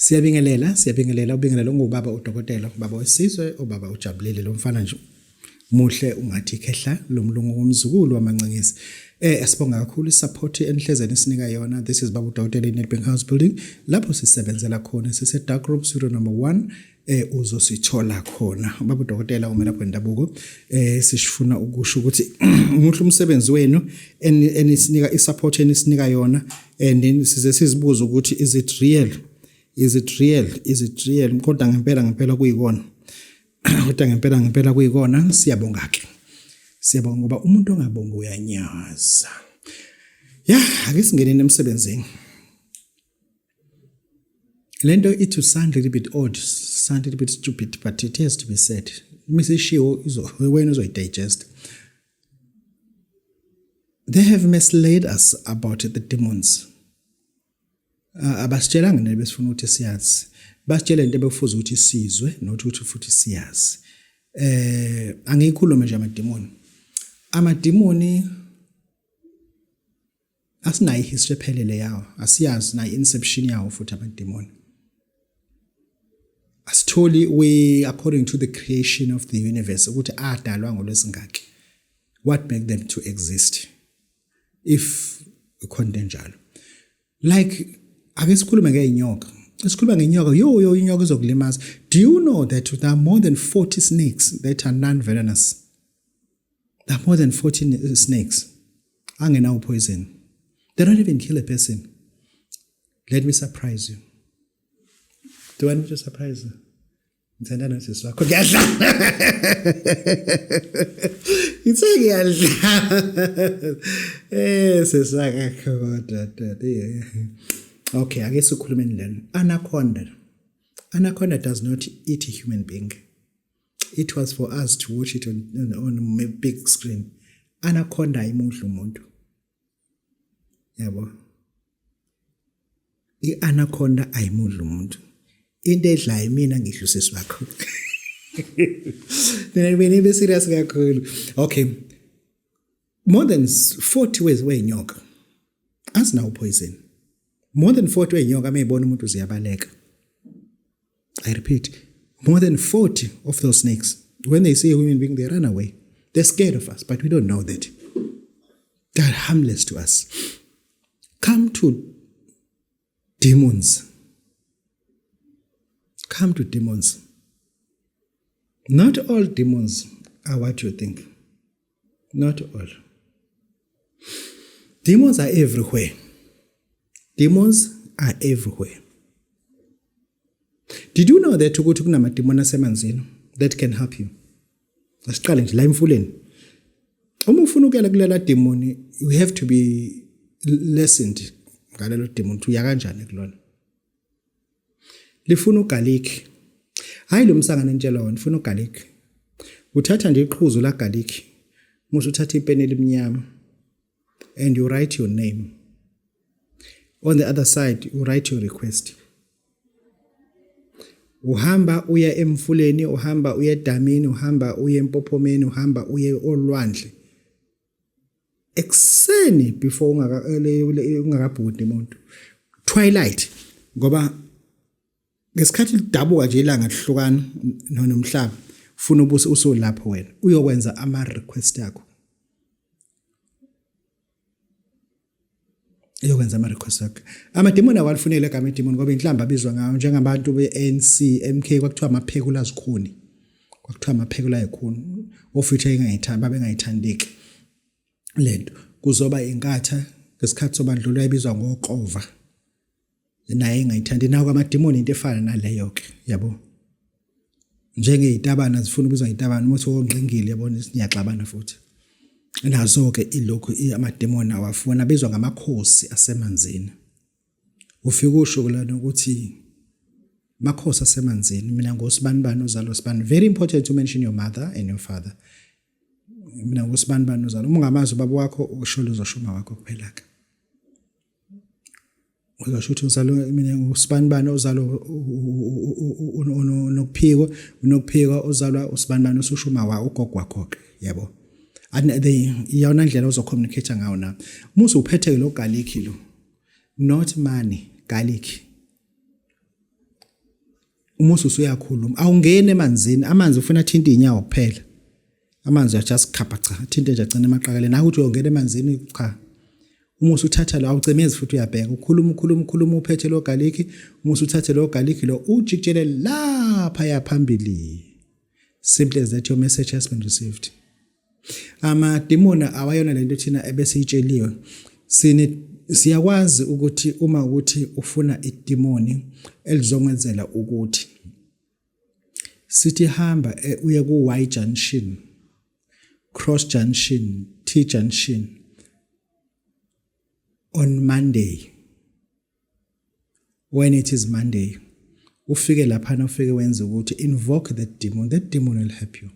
Siyabingelela, siyabingelela, ubingelela ungubaba udokotela, ubaba wesizwe, ubaba ujabulile lo mfana nje. Muhle ungathi ikhehla lomlungu womzukulu wamancingisi. Eh sibonga kakhulu isupport enihlezeni sinika yona. This is Baba Udokotela in Nedbank House Building lapho sisebenzela khona sise Dark Room Studio number 1 eh uzosithola khona. Baba Udokotela umelaphi wendabuko eh sifuna ukusho ukuthi umuhle umsebenzi wenu enisinika isupport enisinika yona and then size sizibuze ukuthi is it real? Is it real? Is it real? Kodwa ngempela ngempela kuyikona. Kodwa ngempela ngempela kuyikona siyabonga ke. Siyabonga ngoba umuntu ongabongi uyanyaza. Ya, ake singeneni emsebenzini. Lento it will sound a little bit odd, sound a little bit stupid, but it has to be said. Misishiwo izo wena uzoyidigest. They have misled us about the demons. Abasitshelanga nje besifuna ukuthi siyazi. Basitshele into ebekufuze ukuthi sizwe not ukuthi futhi siyazi. Eh angiyikhulume nje amademoni. Amademoni asinayo ihistory ephelele yawo. Asiyazi nayo inception yawo futhi amademoni. Asitholi we according to the creation of the universe ukuthi adalwa ngolwesingaki. What make them to exist? If ikhona enjalo. Like ake sikhulume ngeenyoka. Sikhuluma ngenyoka, yo yo inyoka izokulimaza. Do you know that there are more than 40 snakes that are non-venomous? There are more than 40 snakes angenawo poison. They don't even kill a person. Let me surprise you. Do you want me to surprise you? Ngithanda nosisi wakho ngiyadlala. Ngithe ngiyadlala. Eh sesakakho kodwa dade. Okay, ake sikhulumeni lena. Anaconda. Anaconda does not eat a human being. It was for us to watch it on a big screen. Anaconda ayimudli umuntu. Yabo. I-anaconda ayimudli umuntu. Into edlayo mina ngidla usisi wakho. Mina mina ibe serious kakhulu. Okay. More than 40 ways weyinyoka. Asinawo poison. More than 40 weyinyoka mayibona umuntu ziyabaleka. I repeat, more than 40 of those snakes, when they see a human being, they run away. They're scared of us, but we don't know that. They're harmless to us. Come to demons. Come to demons. Not all demons are what you think. Not all. Demons are everywhere. Demons are everywhere. Did you know that ukuthi kunamademoni asemanzini that can help you? Asiqale nje la emfuleni. Uma ufuna ukuyela kulela demoni, you have to be lessened ngalelo demoni ukuthi uya kanjani kulona. Lifuna ugarlic. Hayi lo msangano entshela wona, ufuna ugarlic. Uthatha nje iqhuzu la garlic, musu uthatha ipeni elimnyama and you write your name. On the other side you write your request. Uhamba uya emfuleni, uhamba uye edamini, uhamba uye empophomeni, uhamba uye olwandle. Ekuseni before ungaka ungakabhudi umuntu. Twilight ngoba ngesikhathi lidabuka nje ilanga lihlukana nomhlaba ufuna ubuse usolapho wena uyokwenza ama request akho. Iyokwenza ama request akhe. Amademoni awalifunele igama idemoni ngoba inhlamba abizwa ngayo njengabantu be-ANC, MK kwakuthiwa amaphekula azikhuni. Kwakuthiwa amaphekula ayikhuni. Ofuthi engayithandi babengayithandiki lento. Kuzoba inkatha ngesikhathi sobandlululo yayibizwa ngoxova. Naye engayithandi nawo amademoni into efana naleyo ke yabo. Njengezitabana zifuna ukubizwa ngezitabana uma uthi ongqingili yabona siyaxabana futhi. Nazo ke ilokhu amademoni awafuna abizwa ngamakhosi asemanzini. Ufika usho kulana ukuthi makhosi asemanzini mina ngosibani bani uzalo sibani. Very important to mention your mother and your father. Mina ngosibani bani uzalo. Uma ungamazi ubaba wakho usho uzosho uma wakho kuphela ke. Uzosho ukuthi uzalo mina ngusibani bani ozalo uNokuphiko, uNokuphiko ozalwa usibani bani ususho uma wa ugogo wakho ke yabo. And the iyona ndlela ozo communicate ngayo na. Musu uphethe lo garlic lo. Not money, garlic. Umusi usuyakhuluma, awungeni emanzini, amanzi ufuna athinta inyawo kuphela. Amanzi just khapha cha, athinte nje agcine emaqakaleni. Hayi ukuthi uyongena emanzini cha. Umusi uthatha lo awucimezi futhi uyabheka, ukhuluma ukhuluma ukhuluma uphethe lo garlic, umusi uthathe lo garlic lo ujikijele lapha ya phambili. Simple as that, your message has been received. Amadimoni awayona lento thina ebesiyitsheliwe. Sine siyakwazi ukuthi uma ukuthi ufuna idimoni elizokwenzela ukuthi sithi hamba eh, uye ku Y junction, cross junction, T junction on Monday. When it is Monday, ufike laphana ufike wenze ukuthi invoke that demon, that demon will help you.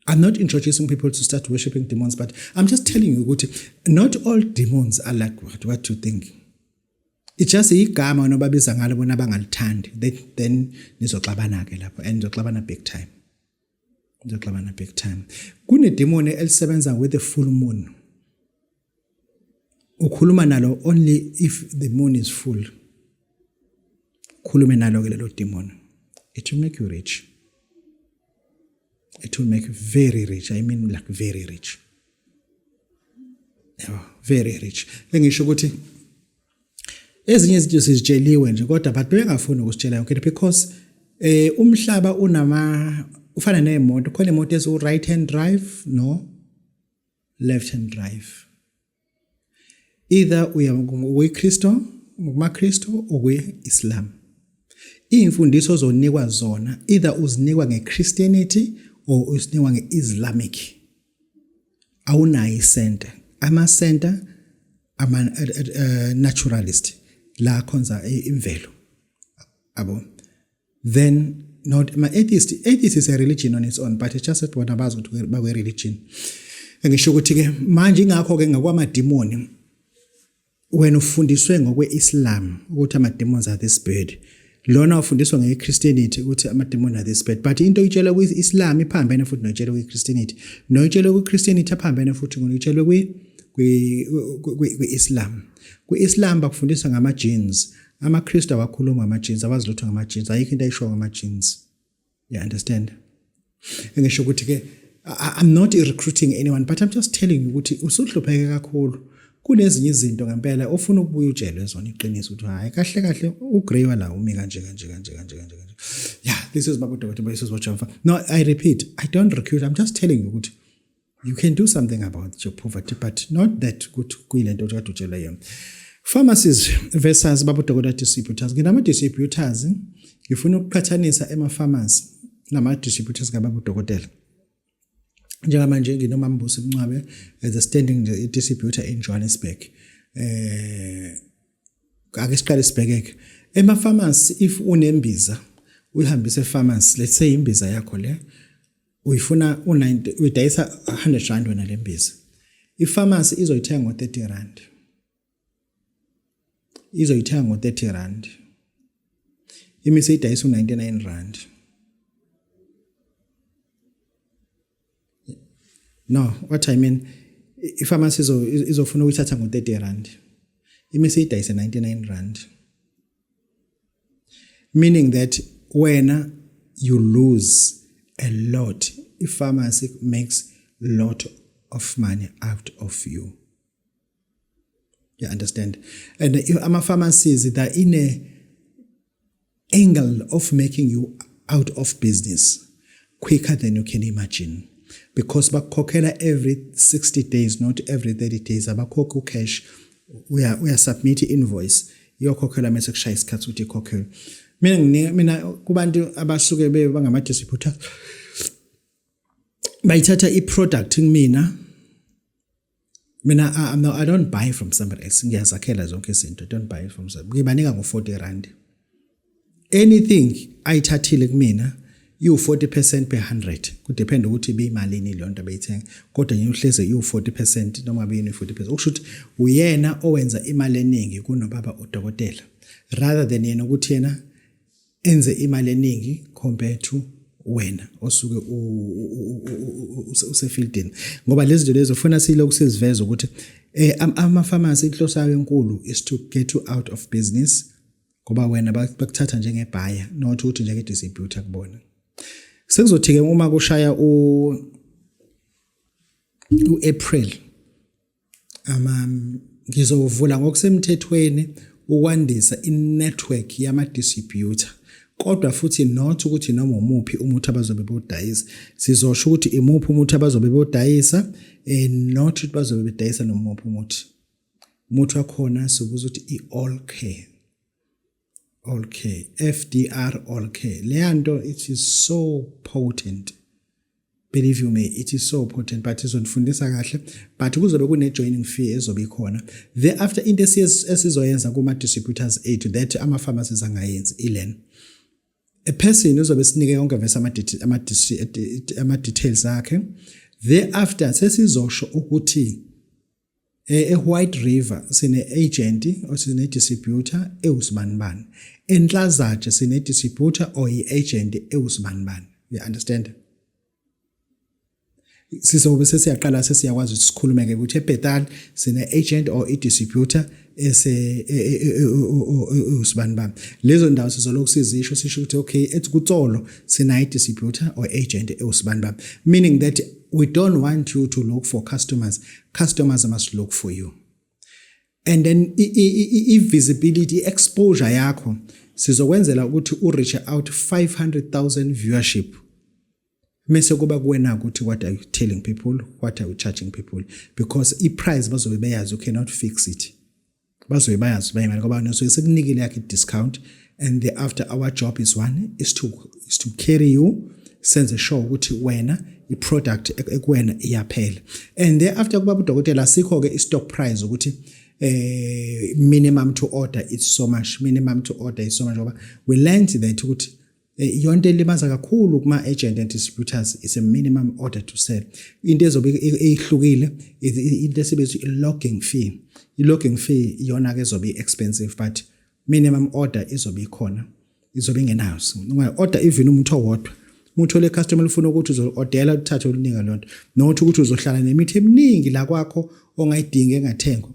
I'm not introducing people to start worshiping demons, but I'm just telling you ukuthi not all demons are like what you think. It's just igama nobabiza ngalo bona bangalithandi. Then nizoxabana ke lapho and nizoxabana big time. Nizoxabana big time. Kune demon elisebenza with the full moon. Ukhuluma nalo only if the moon is full. Khulume nalo ke lelo demon. It will make you rich. It will make you very rich. I mean like very rich. Yeah, very rich. Engisho ukuthi ezinye izinto sizitsheliwe nje kodwa abantu bengafuni ukusitshela yonke because eh umhlaba unama ufana nemoto, khona imoto ezu right hand drive no left hand drive. Either uya kuyiKristo, kumaKristo or kwi-Islam. Iy'mfundiso ozonikwa zona either uzinikwa nge-Christianity or uzinikwa nge-Islamic. Awunayo isenta. Ama-center ama-naturalist la khonza imvelo. Abo. Then not my atheist, atheist is a religion on its own, but it's just that bona bazi ukuthi bakwe religion. Ngisho ukuthi ke manje ingakho ke ngakwamadimoni wena ufundiswe ngokwe-Islam ukuthi ama-demons are this bad, lona ufundiswa nge-Christianity ukuthi ama-demon are this bad, but into oyitshelwe kwi-Islam iphambene futhi noyitshelwe kwi-Christianity, noyitshelwe kwi-Christianity aphambene futhi noyitshelwe kwi-Islam. Kwi-Islam bakufundisa ngama-jinns. AmaKristu awakhuluma ngama-jinns, awazi lutho ngama-jinns, ayikho into ayishoyo ngama-jinns. You understand? Ngisho ukuthi ke I'm not recruiting anyone, but I'm just telling you ukuthi usuhlupheke kakhulu. Kunezinye izinto ngempela ofuna ukubuya utshelwe zona iqiniso ukuthi hayi kahle kahle ugrey wala umi kanje kanje kanje kanje kanje kanje. Yeah, this is Babu Dokotela This is No, I repeat, I don't recruit. I'm just telling you ukuthi you can do something about your poverty, but not that ukuthi kuyilento kade utshelwe yona. Pharmacies versus Babu Dokotela distributors. Nginama distributors, ngifuna ukuqhathanisa ema pharmacy nama distributors kaBaba Dokotela. Njengamanje nginomambusi Mncwabe as a standing distributor in Johannesburg. Eh ake siqale sibhekeke ema pharmacy. If unembiza uyihambise e-pharmacy, let's say imbiza yakho le uyifuna u90, uyidayisa R100 wena le mbiza, i-pharmacy izoyithenga ngo-R30, izoyithenga ngo-R30, imise idayisa u-R99. No, what I mean, i-pharmacy izofuna ukuyithatha ngo-R30, imise idayise R99, meaning that wena you lose a lot. I-pharmacy makes lot of money out of you, you understand? And ama-pharmacies, they're in a angle of making you out of business quicker than you can imagine, because bakukhokhela every 60 days, not every 30 days. Abakhokhi ucash, uya submit invoice, iyokhokhela mase kushaya isikhathi ukuthi ikhokhelwe. Mina nginika mina kubantu abasuke bangama distributors, bayithatha i-product kumina. Mina I don't buy from somebody else, ngiyazakhela zonke izinto. I don't buy from somebody. Ngibanika ngo-R40 anything ayithathile kumina, iwu-40% per 100, kudepend ukuthi ibiyimalini leyo nto abeyithenga, kodwa nje uhleze iwu-40% noma beyini 40%, okusho ukuthi uyena owenza imali eningi kunobaba udokotela, rather than yena ukuthi yena enze imali eningi compared to wena osuke usefieldini. Ngoba lezi zinto lezo ufuna siloku siziveza ukuthi ama pharmacy inhloso yayo enkulu is to get you out of business. Ngoba wena bakuthatha njengebhaya, not ukuthi njenge-distributor kubona. Sekuzothi-ke uma kushaya u-April, ama ngizovula ngokusemthethweni ukwandisa i-network yama-distributor, kodwa futhi not ukuthi noma umuphi umuthi abazobe bewudayisa. Sizosho ukuthi imuphi umuthi abazobe bewudayisa, not ukuthi bazobe bedayisa noma umuphi umuthi. Umuthi wakhona sibuza ukuthi i-All Care, All Care, FDR All Care. Leya nto, it is so potent, believe you me, it is so potent, but izonifundisa kahle. But kuzobe kune joining fee ezobe ikhona thereafter. Into esizoyenza kuma distributors ethu that ama pharmacies angayenzi ilena: a person uzobe sinike yonke vese ama details akhe. Thereafter sesizosho ukuthi e-White River sine agent or sine distributor ewusibanibani, eNhlazatshe sine distributor or i-agent ewusibanibani, you understand? Sizobe sesiyaqala, sesiyakwazi ukuthi sikhulume ke ukuthi eBethal sine agent or i-distributor ese usibani bani. Lezo ndawo sizolokhu sizisho, sisho ukuthi okay, ethi kuTsolo sina i-distributor or agent ewusibani bani, meaning that we don't want you to look for customers, customers must look for you. And then i-visibility, i-exposure yakho sizokwenzela ukuthi u-reach out 500,000 viewership, mase kuba kuwena ukuthi what are you telling people, what are you charging people, because i-price bazobe beyazi, you cannot fix it. Bazobe bayazi bayimali ngoba nosuke sekunikile yakhe i-discount. And thereafter our job is one is to carry you, senze sure ukuthi wena i-product ekuwena iyaphela. And thereafter kuba udokotela asikho ke i-stock price ukuthi minimum to order is so much, minimum to order is so much, ngoba we learned that ukuthi iyonto elimaza kakhulu kuma agent and distributors is a minimum order to sell. Into ezobe eyihlukile, into esibiza i-logging fee. I-logging fee iyona ke ezobe expensive, but minimum order izobe ikhona, izobe ingenayo. Unga order even umuntu owodwa, uma uthole customer ufuna ukuthi uzo-ordela, uthathe olunika lonto, not ukuthi uzohlala nemithi eminingi la kwakho ongayidingi, engathengwa.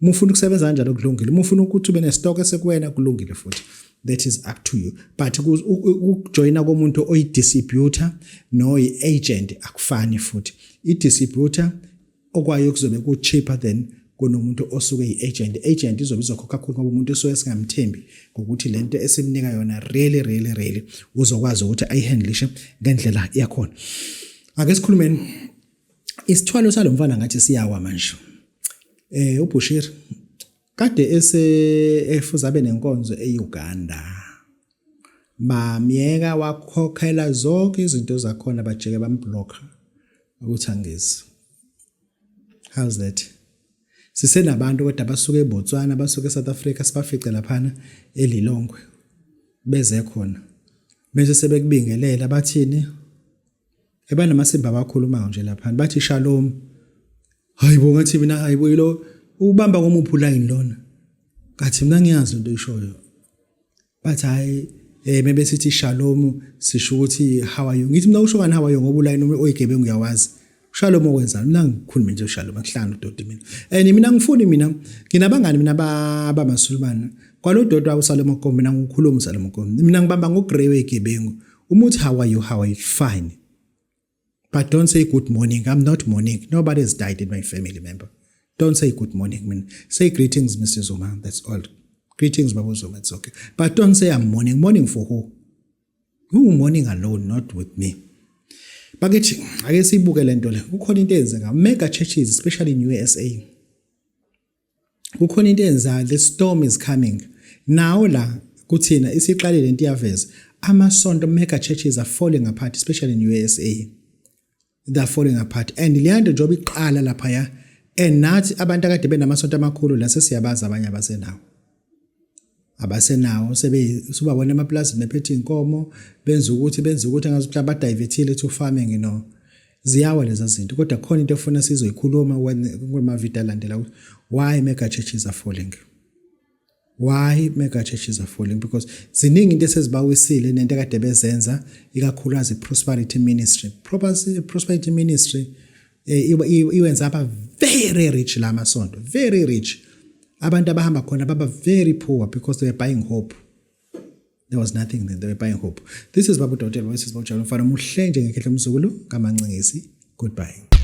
Uma ufuna ukusebenza kanjalo, kulungile. Uma ufuna ukuthi ube nestock esekuwena, kulungile futhi, that is up to you. But ukujoyina komuntu oyi-distributor noyi-agent akufani futhi. I-distributor okwayo kuzobe ku-cheaper than kunomuntu osuke yi-agent. Agent izobe izokhokha kakhulu ngoba umuntu osuke singamthembi ngokuthi lento esimnika yona really, really, really uzokwazi ukuthi ayihandlishe ngendlela yakhona. Ake sikhulumeni isithwalo salo mfana, ngathi siyawa manje. UBushiri kade ese efuza abe nenkonzo eUganda, bamyeka, wakhokhela zonke izinto zakhona, bajike bamblocka ukuthi angezi. How's that? Sisenabantu kodwa basuke eBotswana, basuke eSouth Africa, sibafice laphana eLilongwe beze khona, bese sebekubingelela, bathini, ebanamasimba abakhulumayo nje laphana, bathi shalom. Hayibo, ngathi mina hayibo, lo ubamba ngomuphi line lona? Ngathi mina ngiyazi into oyishoyo. Bathi hayi, mebe sithi shalom sisho ukuthi how are you. Ngithi mina usho kani how are you, ngoba uline oyigebengu uyawazi shalom okwenzani? Mina ngikhuluma nje shalom akuhlanu dodi mina, and mina ngifuni, mina nginabangani mina abamasulumane kwalo dodi wabo Salomo Kom. Mina ngikhuluma Salomo Kom, mina ngibamba ngogrey wegebengu. Uma uthi how are you, how are you, fine, but don't say good morning. I'm not morning. Nobody has died in my family member. Don't say good morning mina. Say greetings, Mr Zuma, that's all. Greetings, Baba Zuma, it's okay, but don't say I'm mourning. Mourning for who? Who mourning alone? Not with me. Bakithi, ake siyibuke lento le. Kukhona into eyenzeka mega churches, especially in USA. Kukhona into eyenzayo, the storm is coming now. La kuthina isiqalile lento, iyaveza amasonto. Mega churches are falling apart, especially in USA. They are falling apart, and leyanto njengoba iqala laphaya, and nathi abantu akade benamasonto amakhulu la sesiyabazi, abanye abasenawo sebe subabona emaplazini bephethe inkomo, benza ukuthi ngazi mhlawumbe badivertile to farming. No, ziyawa lezi zinto, kodwa khona into efuna sizoyikhuluma when kuma video alandela ukuthi why mega churches are falling, why mega churches are falling, because ziningi into esezibawisile nento ekade bezenza, ikakhulukazi prosperity ministry. Prosperity ministry iwenza aba very rich la masonto, very rich. Abantu abahamba khona baba very poor because they are buying hope. There was nothing then. They were buying hope. This is Babu Dotela, this is Babu Mfana muhle njengekhehla umzukulu kaMancingisi. Goodbye.